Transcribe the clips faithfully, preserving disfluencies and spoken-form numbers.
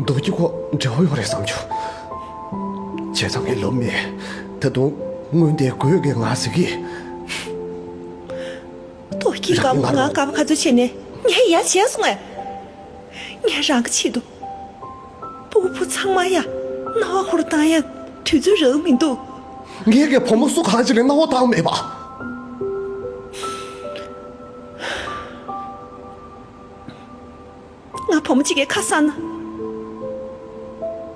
རྡོ་སྐྱིད་ཁོ་འབྲེལ་བ་ཡོད་རེད་བསམ་བྱུང་། བྱས་ཙང་ངས་ལབ་མེད། ད་དུང་སྔོན་དེ་དགོས་ཀྱི་ང་ཟེར་གི། རྡོ་སྐྱིད་རང་གིས་ང་ང་དགའ་པོ་ག་ཚོད་བྱས་ནས་ངས་ཡ་བྱས་སོང་ངས། ངས་རང་གི་ཆེད་དུ། སྤུ་གུ་ཕྲུག་ཚང་མ་ཡ་རྣ་བ་ཧུར་བཏང་ཡ་དུས་ཚོད་རག་མི་འདུག་ངས་ཀྱི་བུ་མོ་སུ་གང་ཅིག་ལ་རྣ་བ་བཏང་མེད་པ། ང་བུ་མོ་གཅིག་གི་ཁ་གསང་ན་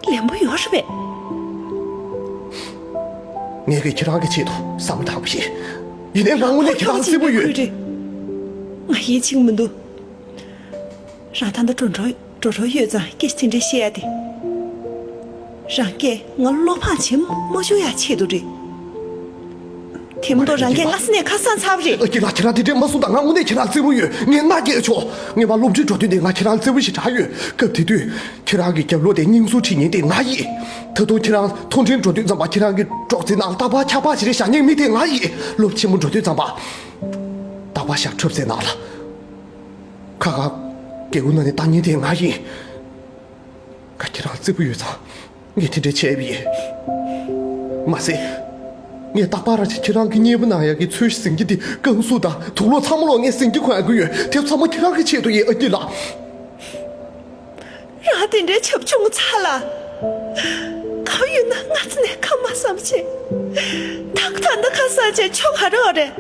ལན་པོ་ཡོད་རེད་པས། ངས་ཀྱི་ཁྱེད་རང་གི་ཆེད་དུ་བསམ་བློ་བཏང་བ་ཞིག་ཡིན་ནའི་ང་དངོས་གནས་ཁྱེད་རང་བརྩེ་པོ་ཡོད། ང་ཡིད་ཆེས་མི་འདུག་རང་ད་ལྟ་འགྲོ་འགྲོ་འགྲོ་འགྲོ་ཡོད་ཙང་སྐད་ཆ་དེ་འདྲ་བཤད་ཡ་དེ། རང་སྐད་ང་བློ་ཕངས་བྱེད་མ་བཅུག་ཡ་ཆེད་དུ་རེད། དེ་མ་གཏོགས་རང་སྐད་སྔ་ས་ནས་ཁ་སང་ཚར་བ་རེད། ཨ་ཀྱེ་ལགས། ཁྱེད་རང་དེ་འདྲས་མ་གསུངས་དང་། ང་དངོས་གནས་ཁྱེད་རང་བརྩེ་པོ་ཡོད། ངས་མནའ་སྐྱེལ་ཆོག་ངས་མར་སློབ་གྲྭའི་འགྲོ་དུས་འདི་ང་ཁྱེད་རང་བརྩེ་པོ་ཞིག་དྲག་ཡོད། སྐབས་དེ་དུས་ཁྱེད་རང་གི་རྒྱབ་ལོགས་དེ་སྙིང་གཟུགས་ཁྲིད་མཁན་དེ་ང་ཡིན། ད་དུང་ཁྱེད་རང་མཐོ་འབྲིང་འགྲོ་དུས་ཙམ་པ་ཁྱེད་རང་གི་སྲོག་རྩའི་ནང་ལ་རྟག་པར་འཁྱག་པ་ཞིག་རེད་བཞག་མཁན་མི་དེ་ང་ཡིན། སློབ་ཆེན་མོ་འགྲོ་དུས་ཙམ་པ་རྟག་པར་ཞབས་ཁྲབ་རྩའི་ནང་ལ་ཁ་ཁ་སྐྱེ་བོ་ན་ནས་ལྟ་མཁན་དེ་ང་ཡིན། ང་ཁྱེད་རང་བརྩེ་པོ་ཡོད་ཙང་། ངས་དེ་འདྲ་བྱས་པ་ཡིན། མ་ཟད། ངས་རྟག་པར་རང་ཁྱེད་རང་གི་གཉེར་པ་གནང་ཡག་གི་ཚུལ་ཟིན་གྱི་འདི་རྐང་ཟུག་དང་དུག་ལོག་ཚང་མ་ལོག་ངས་ཟིན་གྱི་གོན་གྱི་ཡོད། དེ་ཚང་མ་ཁྱེད་རང་གི་ཆེད་དུ་ཡིན། ཨ་ཀྱེ་ལགས། རང་དེ་འདྲའི་བྱབ་ཆུང་ཚ་ལ། གང་ཡོད་ན་ང་ཚོ་ནས་ཁ་མ་བསམ་བྱས། ད་ད་ད་ཁ་བསམ་བྱས་ཆོ་ག་རེ་བ་རེད།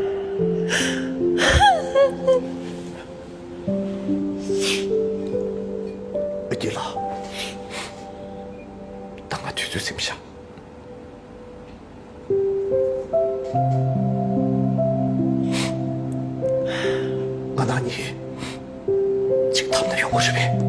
ཨ་ཀྱེ་ལགས། ད་ང་དུས་ཚོད་ཟིན་པ་ཤག་ང་རང་གཉིས་གཅིག་འཐམ་ན་ཡོང་གི་རེད་པས།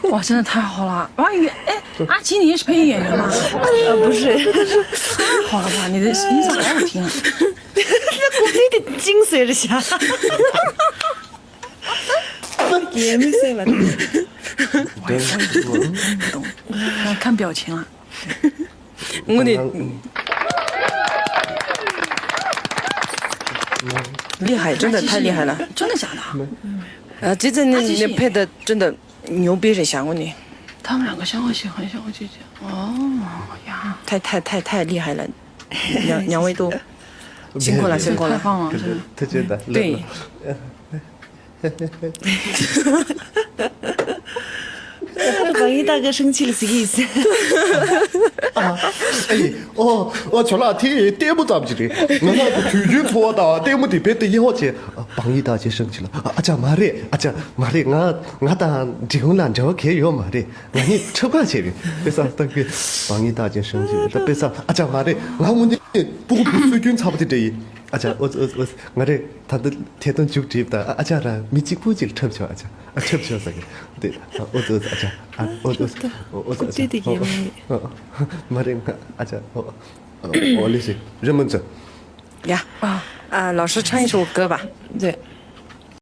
哇，真的太好了！哇，你哎，阿奇，你也是配音演员吗？呃，不是。太好了吧，你的音色好好听啊！那骨子里的精髓是啥？也没事吧？我也不懂，看表情了。我得。厉害，真的太厉害了！真的假的？啊，这次你你配的真的牛逼，人家我呢。他们两个像我喜欢像我姐姐。哦呀，太太太太厉害了，两两位都辛苦了，辛苦了。太棒了，真的。他真的对。王一大哥生气了，什么意思？ཨ་ཨེ་ཨོ་ཨོ་ཇོ་ལགས། དེ་ལྟད་མོ་ཙམ་ཅིག་རེད། ང་རང་གི་དུས་རྒྱུན་འཚོ་བ་དང་ལྟད་མོ་དེ་རྦད་དེ་ཡག་པོ་བྱས། ཨ། 王一大姐生气了། ཨ་ཅག་མ་རེད། ཨ་ཅག་མ་རེད། ང་ང་དང་འབྲི་གུང་ལ་འབྲེལ་བ་གང་ཡང་ཡོད་མ་རེད། ང་གཉིས་འཁྲབ་ཁ་བྱས་རེད། དཔེ་བསགས་སྟངས་ཀྱི་王一大姐生气了། ད་དཔེ་བསགས། ཨ་ཅག་མ་རེད། ང་དངོས་གནས་སྤུ་གུ་བུ་སྲོལ་རྒྱུན་ཚ་པོ་དེ་འདྲ་ཡིན། ཨ་ཅག་ཨོ་ཙི་ཨོ་ཙི་ཨོ་ཙི། ང་རེད། ད་ལྟ་ཐད་གཏོང་མཇུག་བསྒྲིལ་དང་། ཨ་ཅག་རང་མི་གཅིག་པུ་ཅིག་འཁྲབ་ཆོག་ཨ་ཅག་ཨ། འཁྲབ་ཆོག་ཟེར་གི་འདི། ཨ། ཨོ་ཙི་ཨོ་ཙི། ཨ་ཅག་ཨ། ཨོ་ཙི་ཨོ་ཙི། ཨོ་ཨོ་ཙི། ཨ་ཅག་ཨོ་ཨོ། མ་རེད། ང་ཨ་ཅག་ཨོ་ཨོ་ལེ་ཤི་རེ་མོན་ཙི། 呀，啊，老师唱一首歌吧。对。